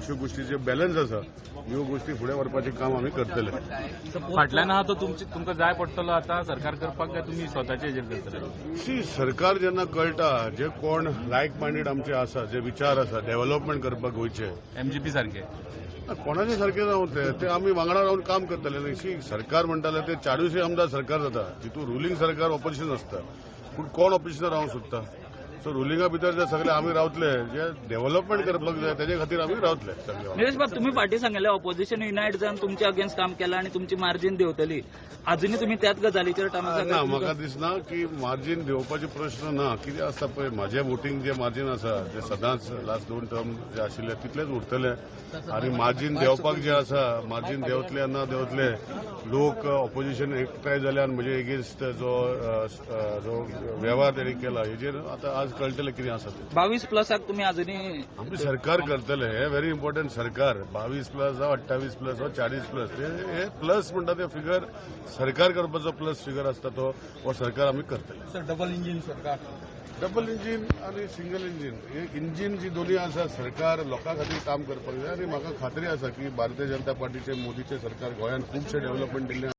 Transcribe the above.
खुबश्यो गोष्टी जे बॅलन्स आसा ह्यो गोष्टी फुडें व्हरपाचें काम आमी करतले. फाटल्यान आहा तो तुमचे तुमकां जाय पडटलो आतां सरकार करपाक काय तुमी स्वताचे हेजेर करतले? सी, सरकार जेन्ना कळटा, जे कोण लायक मायंडेड आमचे आसा, जे विचार आसा डेव्हलपमेंट करपाक गोंयचे. एमजीपी सारखे? कोणाचे सारखे जावं, ते ते आमी वांगडा रावन काम करतले न्ही. सी, सरकार म्हणटाले ते 40 आमदार सरकार जाता, जितून रुलींग सरकार ऑपोजिशन आसता, पूण कोण ऑपोजिशन रावंक सोदता? सो रुलिंगा भितर जे सगळे आमी रावतले, जे डेव्हलपमेंट करपाक जाय तेजे खातीर आमी रावतले सगळे. निलेश बाब, तुम्ही फाटीं सांगिल्लें ऑपोजिशन युनायट जावन तुमच्या अगेन्स्ट काम केलां आनी तुमची मार्जीन देंवतली. अजुनूय तुमी त्याच गजालीचेर ठाम आसा? ना, म्हाका दिसना की मार्जीन देंवपाचे प्रश्न ना. कितें आसता पळय, म्हाजें वोटींग जे मार्जीन आसा ते सदांच लास्ट 2 टर्म जे आशिल्ले तितलेच उरतले आनी मार्जीन देंवपाक जे आसा, मार्जीन देंवतले ना देंवतले, लोक ऑपोजिशन एकठांय जाल्यान म्हजे एगेन्स्ट जो अ, अ, जो वेव्हार तेणी केला हेजेर आतां आज कळटलें कितें आसा तें. 22 प्लसाक तुमी अजुनूय आमी सरकार करतले, हे व्हेरी इम्पॉर्टंट. सरकार 22 प्लस जावं, 28 प्लस जावं, 40 प्लस, हे प्लस म्हणटा ते फिगर सरकार करपाचो प्लस फिगर आसता तो हो सरकार आमी करतले. सर, डबल इंजिन सरकार? डबल इंजीन आणि सिंगल इंजीन हे इंजीन जी दोन्ही आसा, सरकार लोकां खातीर काम करपाक जाय आनी म्हाका खात्री आसा की भारतीय जनता पार्टीचे, मोदीचे सरकार गोंयांत खुबशे डेव्हलपमेंट दिल्ले.